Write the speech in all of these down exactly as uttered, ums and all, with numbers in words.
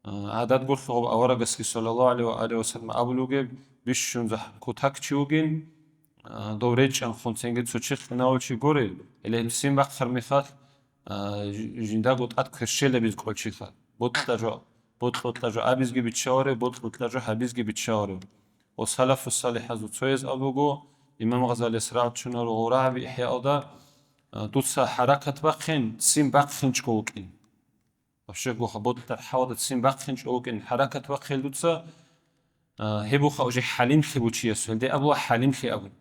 А, гӀадат гурлъугъаб аварагасги саллаллагьу гӀалайгьи ва алигьи ва саллам абулугеб, бищун захӀму кутакчи вугин, а, дов речӀчӀанхъун цинги цо чи хинавулчи гури, гьеле гьеб ццин бахъар мехалъ, а, жи-, жиндаго тӀад кверщел гьабиз кӀолчиха. Бокьа жо, бокьа жо абизги биччаваре, бокьа жо гьабизги биччаваре. Ва салафу салихӀазул цояз абуго, имам Гъазалияс рагӀчунаро гъурагӀаби ИхӀяалда, а, дуца хӀаракат бахъин, ццин бахъинчӀго вукӀин. Вообще, гуха, бокьараб хӀалалда ццин бахъинчӀо вукӀин хӀаракат бахъел дуца, а, гьеб буха уже хӀалимлъи бучияс, гьелде абула хӀалимлъи абун.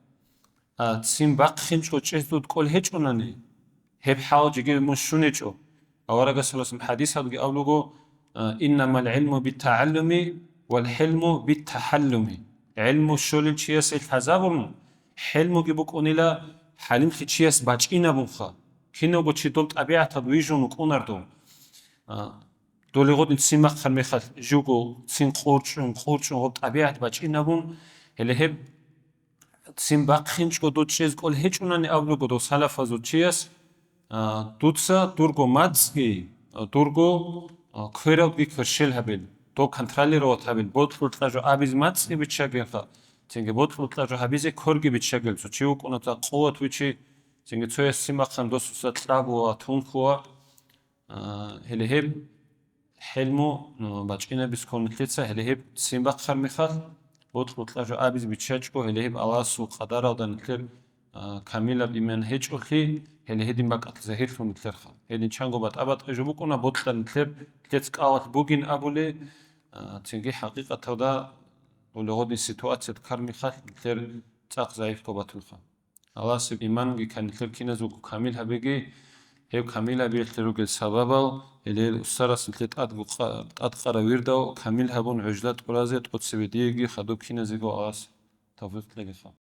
А, ццин бахъинчӀо чӀезул кӀол гьечӀунани, гьеб хӀал жеги мун щунечӀо. Аварагас саллаллагьу гӀалайгьи ва саллам хӀадисалги абулуго, а, «Иннамал гӀилму биттагӀаллуми вал хӀилму биттахӀаллуми». ГӀилму щолел чиясе лъазабун, хӀилмуги букӀунила хӀалимлъи чияс бачӀинабунха. Кинавго чи дол тӀабигӀаталда вижун вукӀунардул. А, доле гъодин ццин бахъар мехалъ, живго ццин къурчӀун, къурчӀун гъоб тӀабигӀат бачӀинабун, гьеле гьеб ццин бахъинчӀго дов чӀез кӀол гьечӀунани абулуго дов салафазул чияс, а, дуца дурго мацӀги, а, дурго, а, квералги кверщел гьабел, дов контролировать гьабел, бокьа жо абиз мацӀги биччагелха, цинги бокьа жо гьабизе кверги биччагел, цо чи вукӀуна цо къуват вичи, цинги цояс ццин бахъан досуса кьабуа, тункуа, А, гьеле гьеб хӀилму, ну, бачӀинаб бихьун нилъеца, гьеле гьеб ццин бахъар мехалъ, бокьа жо абизе биччачӀо, гьеле гьеб Аллагьасул къадаралда нилъер, а, камилаб иман гьечӀолъи, гьеле гьедин бакӀалъ загьирлъун нилъерха. Гьедин чанго батӀа-батӀа жо букӀуна, бокьа нилъер, нилъец кӀалалъ бугин абули, а, цинги хӀакъикъаталда гьеле гъодин ситуациялъ ккар мехалъ нилъер цӀакъ загьирлъун батулха. Аллагьас иманги кан-, нилъер киназего камил гьабеги, гьеб камил гьабиялъе ругел сабабал, гьеле устарас нилъер тӀадго къа-, тӀадкъараб вирдал камил гьабун гӀужла тӀуразе тӀоцебе диеги хадуб киназего Аллагьас тавфикъ кьегиха.